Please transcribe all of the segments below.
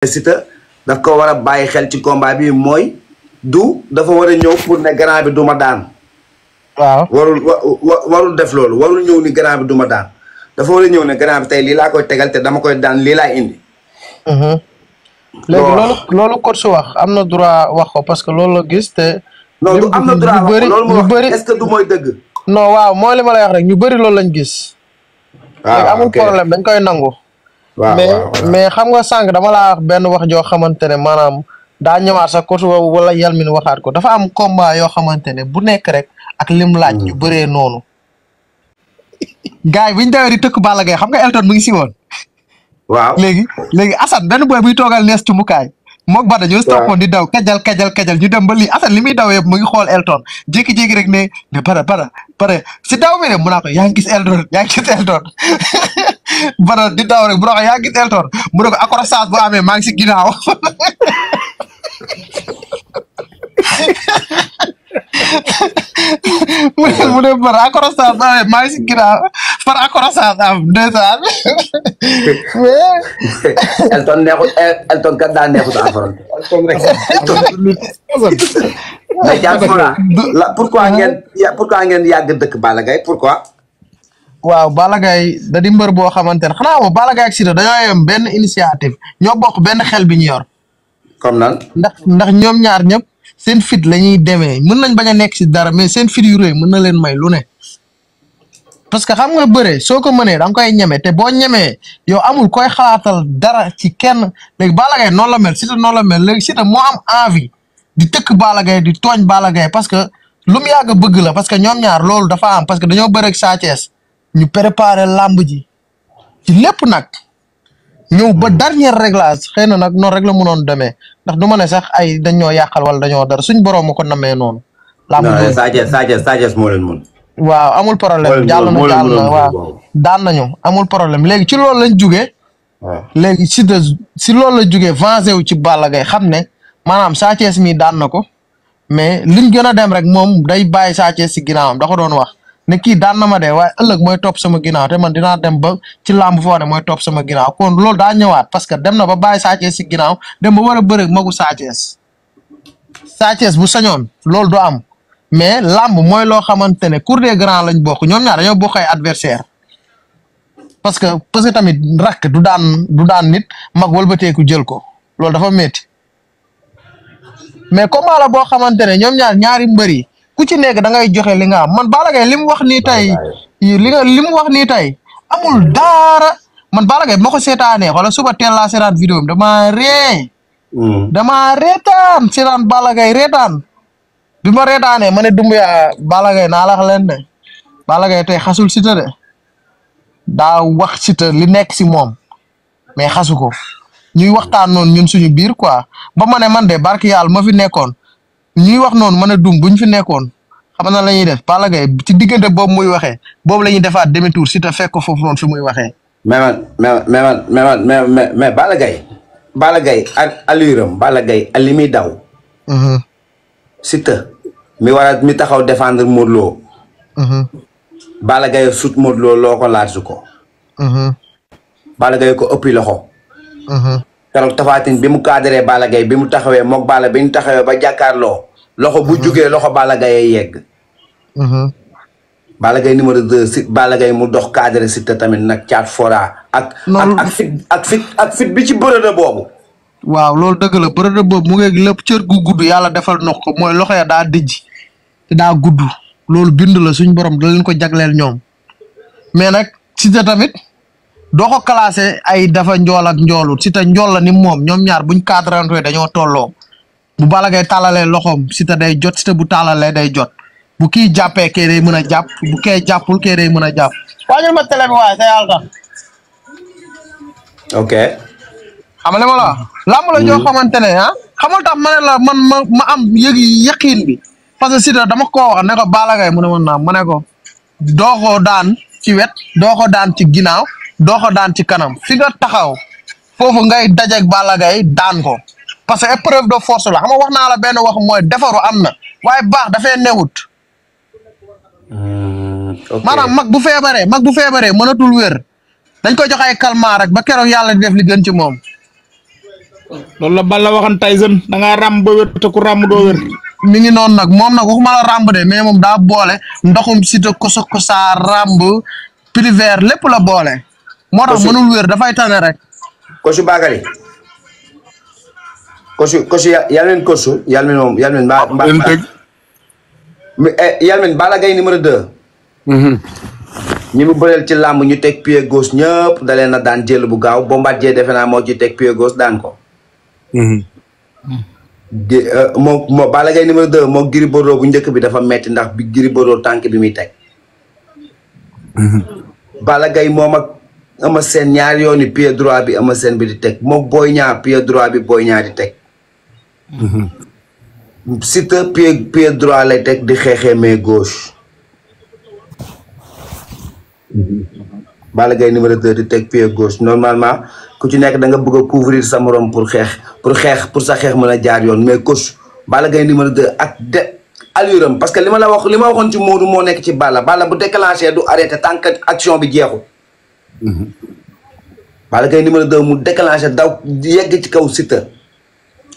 Siteu daf ko war a bàyyi xel ci combat bi mooy du dafa war a ñëw pour ne grand bi du ma daan. waaw warul def loolu warul ñëw ni grand bi du ma daan dafa war a ñëw ne grand bi tey lii laa koy tegal te dama koy daan lii laay indi. léegi loolu coach wax am na droit wax ko parce que loolu la gis te. non du am na droit wax ko loolu moo wax est-ce que du mooy dëgg. non waaw mooy li ma lay wax rek ñu bëri loolu lañ gis. waaw amul problème dañ koy nangu. mais xam nga sànq dama laa wax benn wax joo xamante ne maanaam daa ñëwaat sax coach boobu wala yal mi waxaat ko dafa am combat yoo xamante ne bu nekk rek ak lim laaj ñu bëree noonu. gars yi bu ñu demee di tëkk Balla Gaye xam nga Elton mu ngi si woon. waaw léegi Assane benn boy buy toogal nees ci mukaay moog ba dañoo stoppoon di daw kajal ñu dem ba lii Assane li muy daw yëpp mu ngi xool Elton jékki-jékki rek ne pare si daw mi de mu naa ko yaa ngi gis Elton bara di daw rek bu doxee yaa ngi gis Elton mu ne ko accrochage bu amee maa ngi si ginnaaw mu ne par accrochage bu amee maa ngi si ginnaaw par accrochage am ndeysaan Elton kat daa neexut a affronté mais Diaspora pourquoi ngeen yàgg dëkk Balla Gaye pourquoi. waaw Balla Gaye da di mbër boo xamante ne xanaa moom Balla Gaye ak Siteu dañoo yem benn initiative ñoo bokk benn xel bi ñu yor. comme nan. ndax ñoom ñaar ñëpp seen fit la ñuy demee mën nañ bañ a nekk si dara mais seen fit yu rëy mën na leen may lu ne. parce que xam nga bëre soo ko mënee da nga koy ñeme te boo ñemee yow amul koy xalaatal dara ci kenn léegi Balla Gaye noonu la mel Siteu noonu la mel léegi Siteu moo am envie di tëkk Balla Gaye di tooñ Balla Gaye parce que lu mu yàgg bëgg la parce que ñoom ñaar loolu dafa am parce que dañoo bëre ak Sa Thiès ñu préparer làmb ji ci lépp nag ñëw ba dernier réglage xëy na nag noonu rek la mënoon demee ndax du ma ne sax ay dañoo yàqal wala dañoo dara suñ borom ma ko namee noonu. làmb ji Sa Thiès moo leen mën. waaw amul problème jàll na waaw daan nañu amul problème léegi ci loolu lañ jugee. léegi si loolu la jugee vengé wu ci Balla Gaye xam ne maanaam Sa Thiès mi daan na ko mais liñ gën a dem rek moom day bàyyi Sa Thiès si ginnaawam da ko doon wax. ne kii daan na ma de waaye ëllëg mooy topp sama ginnaaw te man dinaa dem ba ci làmb foo ne mooy topp sama ginnaaw kon loolu daa ñëwaat parce que dem na ba bàyyi Sa Thiès si ginnaaw dem ba war a bëre magu Sa Thiès Sa Thiès bu sañoon loolu du am mais làmb mooy loo xamante ne cour des grands lañ bokk ñoom ñaar dañoo bokk ay adversaire parce que tamit rakk du daan nit mag wëlbateeku jël ko loolu dafa métti mais combat la boo xamante ne ñoom ñaari mbër yi ku ci nekk da ngay joxe li nga am man Balla Gaye li mu wax nii tey li mu wax nii tey amul daara man Balla Gaye moo ko seetaanee wala suba teel laa seetaan vidéo damaa reetaan seetaan Balla Gaye reetaan bi ma reetaanee ma ne Doumbouya Balla Gaye naa la wax leen de Balla Gaye tey xasul Siteu de daa wax Siteu li nekk si moom mais xasu ko ñuy waxtaan noonu ñun suñu biir quoi ba ma ne man de barki yàlla ma fi nekkoon ñuy wax noonu mën a dum buñ fi nekkoon xam na la ñuy def Balla Gaye ci diggante boobu muy waxee boobu la ñuy defaat demi tour Siteu fekk ko foofu noonu fi muy waxee. mais Balla Gaye ak alluram Balla Gaye ak li muy daw. Siteu mi taxaw défendre Modou Lo. Balla Gaye sut Modou Lo loo ko laaj su ko. Balla Gaye ko ëppi loxo. keroog Tapha Tine bi mu cadré Balla Gaye bi mu taxawee moog Balla bi ñu taxawee ba jàkkaarloo loxo bu jugee loxo Balla Gaye yegg. Balla Gaye numéro 2 si Balla Gaye mu dox cadré Siteu tamit nag caat fora ak fit bi ci bërëb boobu. waaw loolu dëgg la bërëb boobu mu ngi lépp cër gu gudd yàlla defal nox ko mooy loxo ya daa dijj te daa gudd loolu bind la suñ borom da leen ko jagleel ñoom mais nag Siteu tamit. doo ko classé ay dafa njool ak njoolut Siteu njool la ni moom ñoom ñaar buñ cadrante dañoo tolloo bu Balla Gaye tàllalee loxoom Siteu day jot Siteu bu tàllalee day jot bu kii jàppee kee day mën a jàpp bu kee jàppul kee day mën a jàpp. waajal ma télé bi waaye sa yàlla tax. ok. xam nga li ma la wax. làmb la joo xamante ne xamal tax ma ne la man ma am yëqiin bi parce que Siteu dama koo wax ne ko Balla Gaye mu ne man naam ma ne ko doo ko daan ci wet doo ko daan ci ginnaaw. doo ko daan ci kanam fi nga taxaw foofu ngay dajeeg Balla Gaye daan ko parce que épreuve de force la xam nga wax naa la benn wax mooy defaru am na waaye baax dafay newut. maanaam mag bu feebaree mënatul wér dañ koy jox ay calmant rek ba keroog yàlla di def li gën ci moom. loolu la Balla waxan Tyson da ngaa ràmb ba wér te ku ràmb doo wér. mi ngi noonu nag moom nag waxuma la ràmb de mais moom daa boole ndoxum Siteu kosa ràmb primaire lépp la boole. moo tax mënul wér dafay tane rek. Kosu Bakary. Kosu Yalmin Kosu Yalmin moom Yalmin Yalmin Balla Gaye numéro 2. ñi mu bëreel ci làmb ñu teg pied gauche ñëpp da leen a daan jël bu gaaw Bombardier defe naa moo ci teg pied gauche daan ko. moo Balla Gaye numéro 2 moo Gris Bordeaux bu njëkk bi dafa metti ndax bi Gris Bordeaux tànk bi muy teg. Balla Gaye moom ak Eumeu Sène ñaari yooni pied droit bi Eumeu Sène bi di teg moom Boy Niang pied droit bi Boy Niang di teg. Siteu pied droit lay teg di xeexee mais gauche. Balla Gaye numéro 2 di teg pied gauche normalement ku ci nekk da nga bëgg a couvrir sa morom pour sa xeex mën a jaar yoon mais coach Balla Gaye numéro 2 ak allure am parce que li ma waxoon ci Modou moo nekk ci Balla bu déclenché du arrêté tant que action bi jeexul. Balla Gaye numéro 2 mu déclenché daw yegg ci kaw Siteu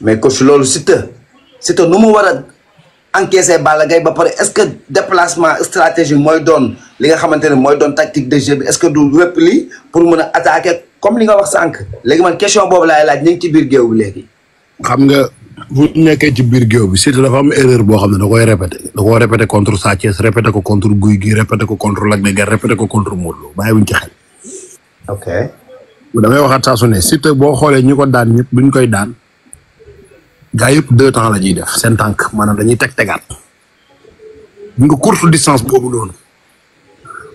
mais coach loolu Siteu nu mu war a encaissé Balla Gaye ba pare est-ce que déplacement stratégie mooy doon li nga xamante ne mooy doon tactique de jeu bi est-ce que du repli pour mën a attaquer comme li nga wax sànq léegi man question boobu laay laaj ñu ngi ci biir géew bi léegi. xam nga bu nekkee ci biir géew bi Siteu dafa am erreur boo xam ne da koo répété contre Sa Thiès répété ko contre Gouye Gui répété ko contre Lac de Guiers répété ko contre Modou Lô bàyyiwuñ ci xel. ok. damay waxaat saa su ne Siteu boo xoolee ñi ko daan ñëpp buñ koy daan. gaa yëpp 2 temps la ñuy def seen tànk maanaam dañuy tegaat bu nga courte distance boobu noonu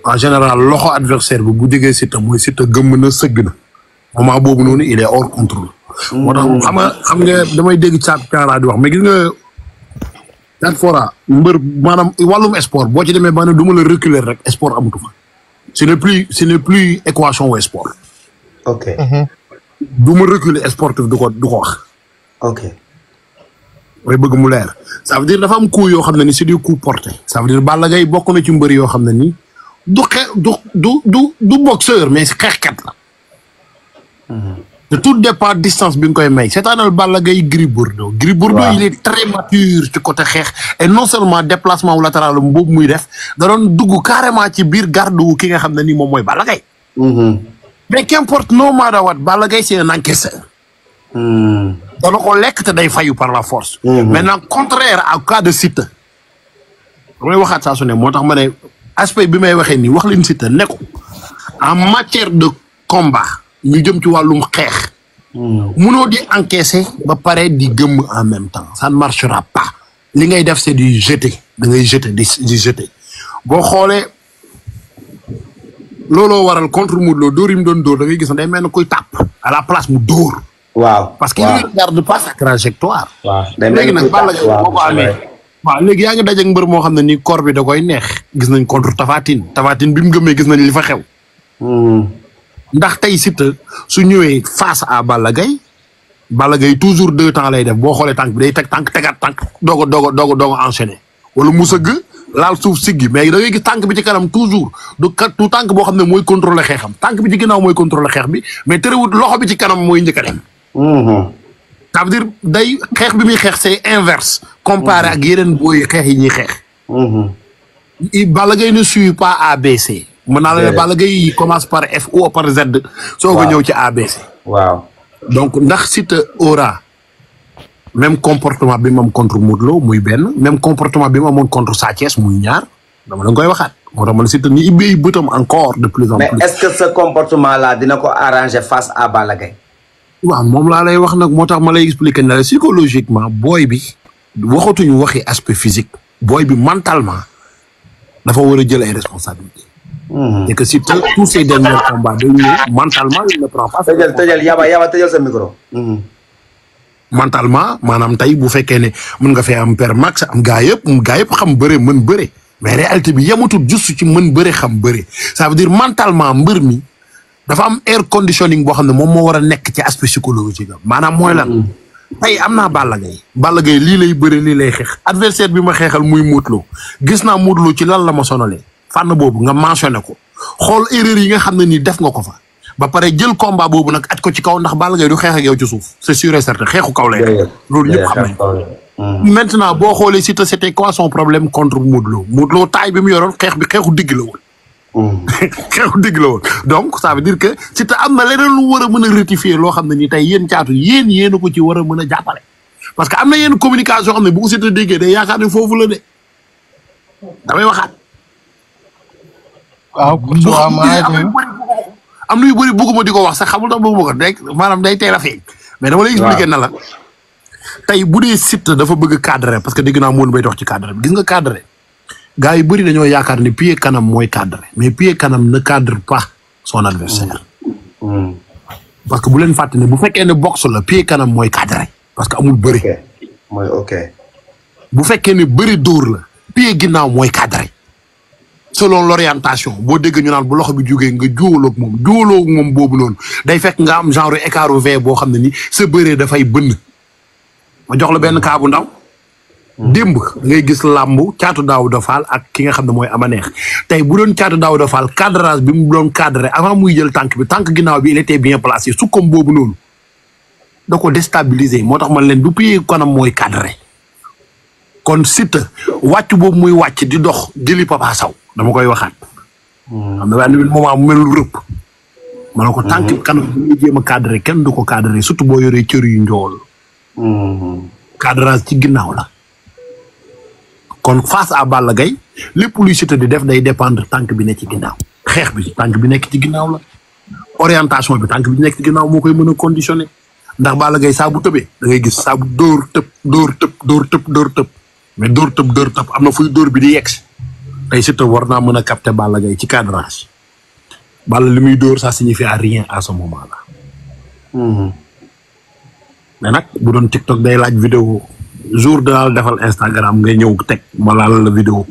en général loxo adversaire bi bu jógee Siteu mooy Siteu gëmm na sëgg na moment boobu noonu il est hors contrôle. moo tax xam nga damay dégg caara di wax mais gis nga daan fora mbër maanaam wàllum sport boo ci demee ba ne du ma la reculer rek sport amatu fa ce n'est plus équation au sport. ok. du ma reculer sportif du ko wax. ok. mooy bëgg mu leer ça veut dire dafa am coup yoo xam ne ni c'est des coups portés ça veut dire Balla Gaye bokk na ci mbër yoo xam ne ni du boxeur mais xeexkat la. de tout dépend distance bi nga koy may c'est-à-dire Balla Gaye Gris Bordeaux. Gris Bordeaux il est très mature ci côté xeex et non seulement déplacement latéral boobu muy def da doon dugg carrément ci biir garde wu ki nga xam ne ni moom mooy Balla Gaye. mais qu'importe no matter what Balla Gaye c'est un encaisseur. dana ko lekk te day fayu par la force. maintenant contraire à cas de Siteu. damay waxaat saa su ne moo tax ma ne aspect bi may waxee nii wax leen Siteu ne ko en matière de combat ñu jëm ci wàllum xeex. munoo di encaisser ba pare di gëmm en même temps ça ne marchera pas li ngay def c'est du jeter da ngay jeter di jeter boo xoolee looloo waral contre Modou Lô dóor yi mu doon dóor da ngay gis ne day mel ne koy tàpp à la place mu dóor. waaw parce que il ne regarde pas sa trajectoire. waaw léegi nag Balla Gaye boo ko amee. waaw léegi yaa ngi dajeeg mbër moo xam ne nii corps bi da koy neex. gis nañ contre Tapha Tine bi mu gëmee gis nañ li fa xew. ndax tey Siteu su ñëwee face à Balla Gaye toujours 2 temps lay def boo xoolee tànk bi day teg tànk tegaat tànk doog a enchaîner. wala mu sëgg laal suuf siggi mais da ngay gis tànk bi ci kanam toujours du tànk boo xam ne mooy contrôler xeexam tànk bi ci ginnaaw mooy contrôler xeex bi mais terewut loxo bi ci kanam mooy njëkk a dem. ça veut dire day xeex bi muy xeex c'est inverse comparé ak yeneen booy xeex yi ñuy xeex. Balla Gaye ne suit pas ABC. mën naa la ne Balla Gaye commence par F ou par Z. soo ko ñëw ci ABC. waaw donc ndax Siteu aura même comportement bi mu am contre Modou Lô muy benn même comportement bi mu amoon contre Sa Thiès muy ñaar dama la koy waxaat moo tax man Siteu ni ibbee bëtam encore de plus en plus. mais est-ce que ce comportement là dina ko arranger face à Balla Gaye. waaw moom laa lay wax nag moo tax ma lay expliquer ne la psychologiquement booy bi waxatuñu waxi aspect physique booy bi mentalement dafa war a jël ay responsabilités. et que si tous ces derniers combats day ñëw mentalement il ne prend pas. tëjal yaba tëjal sa micro. mentalement maanaam tey bu fekkee ne mën nga fee am père max am gaa yëpp xam bëre mën bëre mais réalité bi yematul juste ci mën bëre xam bëre ça veut dire mentalement mbër mi. dafa am air conditioning boo xam ne moom moo war a nekk ci aspect psychologique am maanaam mooy lan tey am naa Balla Gaye lii lay bëre lii lay xeex adversaire bi ma xeexal muy Modou Lô gis naa Modou Lô ci lan la ma sonalee fànn boobu nga mentionné ko xool erreur yi nga xam ne nii def nga ko fa ba pare jël combat boobu nag aj ko ci kaw ndax Balla Gaye du xeex ak yow ci suuf c'est sûr et certain xeexu kaw lay loolu ñëpp xam nañ maintenant boo xoolee Siteu c'était quoi son problème contre Modou Lo taille bi mu yoroon xeex bi xeexu digg la woon xeexu digg la woon donc ça veut dire que Siteu am na leneen lu war a mën a rectifier loo xam ne ni tey yéen caatu yéen a ko ci war a mën a jàppale parce que am na yenn communication xam ne bu ko Siteu déggee day yaakaar ne foofu la de damay waxaat waaw am na yu bëri bëgguma di ko wax sax xamul tax bëgguma ko rek maanaam day teel a feeñ mais dama lay expliquer na la tey bu dee Siteu dafa bëgg cadrer parce que dégg naa moon bay dox ci cadre bi gis nga cadrer gars yu bëri dañoo yaakaar ne pied kanam mooy cadrer mais pied kanam ne cadre pas son adversaire parce que bu leen fàtte ne bu fekkee ne boxe la pied kanam mooy cadrer parce que amul bëri mooy ok bu fekkee ne bëri dóor la pied ginnaaw mooy cadrer selon l'orientation boo dégg ñu naan bu loxo bi jógee nga jóoloo ak moom boobu noonu day fekk nga am genre écart V boo xam ne ni sa bëree dafay bënn ma jox la benn cas bu ndaw démb ngay gis làmb Caatu Daawuda Fall ak ki nga xam ne mooy ama neex tey bu doon Caatu Daawuda Fall cadrage bi mu doon cadré avant muy jël tànk ginnaaw bi il était bien placé su comme boobu noonu da ko déstabiliser moo tax man leen du pied kanam mooy cadré kon Siteu wàcc boobu muy wàcc di dox jëli Papa Sow dama koy waxaat. xam nga benn moment mu mel lu rëpp. ma ne ko tànk kanam bu ñuy jéem a cadré kenn du ko cadré surtout boo yoree cër yu njool. cadrage ci ginnaaw la. kon face à Balla Gaye lépp luy Siteu di def day dépendre tànk bi nekk ci ginnaaw. xeex bi tànk bi nekk ci ginnaaw la. orientation bi tànk bi nekk ci ginnaaw moo koy mën a conditionné. ndax Balla Gaye saa bu tëbee da ngay gis saa bu dóor tëb. mais dóor tëb am na fuy dóor bi di yegg si tey Siteu war naa mën a capter Balla Gaye ci cadrage Balla li muy dóor ça signifie à rien à ce moment là. mais nag bu doon TikTok day laaj vidéo jour daal defal Instagram ngay ñëw teg ma laal la vidéo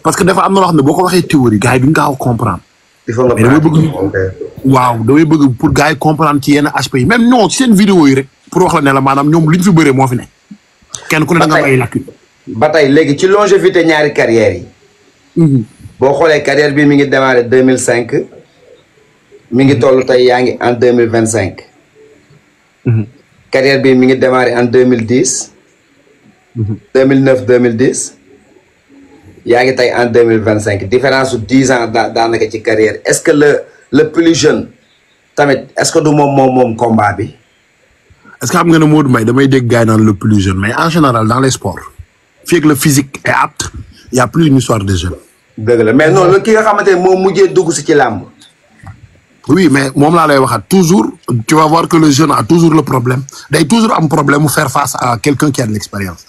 parce que dafa am na loo xam ne boo ko waxee théorie gars yi duñ gaaw a comprendre. il faut nga damay bëgg pour gars yi comprendre ci yenn aspects yi même non ci seen vidéo yi rek pour wax la ne la maanaam ñoom liñ fi bëree moo fi ne. kenn ku ne da nga am ay lacune. ba tey léegi ci longévité ñaari carrières yi. boo xoolee carrière bi mi ngi démarré 2005 mi ngi toll tey yaa ngi en 2025. carrière bi mi ngi démarré en 2010. 2009 2010. yaa ngi tey en 2025 différence su 10 ans daanaka ci carrière est-ce que le plus jeune tamit est-ce que du moom combat bi. est-ce que xam nga ne Modou Mbaye damay dégg gars yi naan le plus jeune mais en général dans les sports. fii ak le physique est apte y a plus une histoire de jeune. dëgg la mais non la ki nga xamante ne moom mujjee dugg si ci làmb. oui mais moom laa lay waxaat toujours tu vas voir que le jeune a toujours le problème day toujours am problème mu faire face à quelqu'un qui a de l'expérience.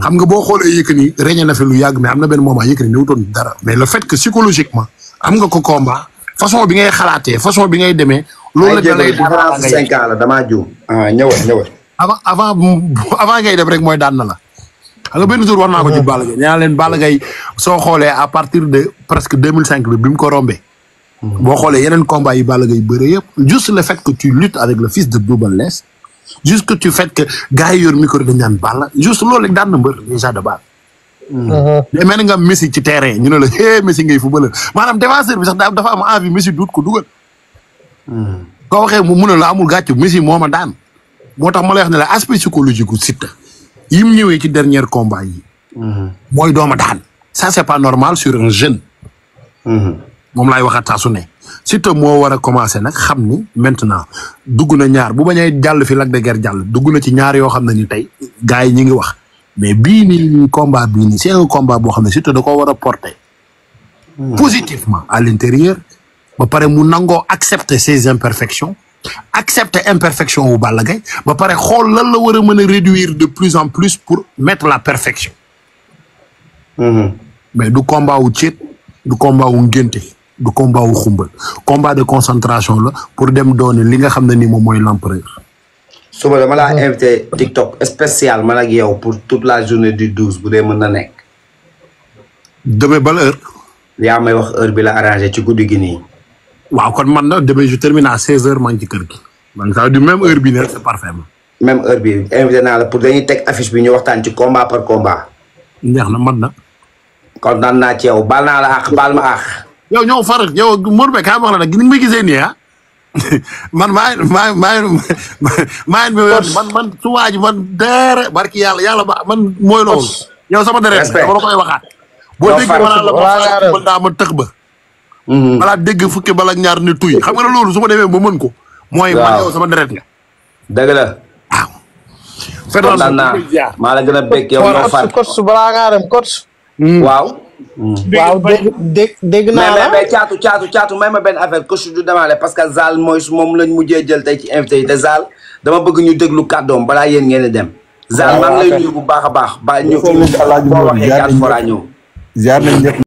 xam nga boo xoolee Yékini régné na fi lu yàgg mais am na benn moment Yékini ñëwutoon dara. mais le fait que psychologiquement am nga ko combat façon bi ngay xalaatee façon bi ngay demee. loolu la lay différence 5 ans la damaa juum. ñëwal. avant ngay dem rek mooy daan na la. xam nga benn jour war naa ko ci Balla Gaye ñaa leen Balla Gaye soo xoolee à partir de presque 2005 bi mu ko rombee. boo xoolee yeneen combat yi Balla Gaye bëre yëpp juste le fait que tu luttes avec le fils de Double Less juste que tu fait que gars yi yor micro dañ naan Balla juste loolu rek daan na mbër déjà de base. mais mel nga Messi ci terrain ñu ne la hé Messi ngay footballeur maanaam défenseur bi sax dafa am envie Messi duut ko dugal. koo waxee mu mun a la amul gàcce Messi moo ma daan moo tax ma lay wax ne la aspect psychologique gu Siteu yi mu ñëwee ci dernier combat yi. mooy dooma daan ça c'est pas normal sur un jeune. moom laay waxaat saa su ne Siteu moo war a commencer nag xam ni maintenant dugg na ñaar bu bañee jàll fi Lac de Guiers jàll dugg na ci ñaar yoo xam ne ni tey gars yi ñi ngi wax mais bii nii combat bii nii c'est un combat boo xam ne Siteu da koo war a porter positivement à l'intérieur ba pare mu nangoo accepter ses imperfections accepter imperfection wu Balla Gaye ba pare xool lan la war a mën a réduire de plus en plus pour mettre la perfection. mais du combat wu ceet du combat wu ngénte du combat wu xumbal combat de concentration la pour dem dooni li nga xam ne ni moom mooy l'empereur. suba dama laa invité TikTok spécial man ak yow pour toute la journée du 12 bu dee mën na nekk. demee ban heure. yaa may wax heure bi la arrangé ci guddi gi nii. waaw kon man na demee je termine à 16h maa ngi ci kër gi. man ça du même heure bi ne c'est parfait. même heure bi invité naa la pour dañuy teg affiche bi ñu waxtaan ci combat par combat. neex na man na. kontaan naa ci yow baal naa la àq baal ma àq. yow ñoo faral yow Modou Mbaye kaa wax la nag ni nga may gisee nii ah man maa man su waaj man dere barki yàlla ba man mooy loolu. yow sama deret dama la koy waxaat. boo déggee ma la ma daa ma tëx ba. balaa dégg fukki bala ñaar ni tuy xam nga ne loolu su ma demee ba mën ko. mooy man yow sama deret nga. dëgg la. waaw. kontaan naa maa la gën a bëgg yow moo far. coach balaa ngaa dem coach. waaw. waaw dégg naa la mais caatu may ma benn affaire coach du demaale parce que Zal mooy moom lañ mujjee jël tey ci invité yi te Zal dama bëgg ñu déglu kàddoom balaa yéen ngeen di dem. Zal maa ngi lay nuyu bu baax a baax. ba ñu boo waxee 4 fois ñëw. ziar nañ ñëpp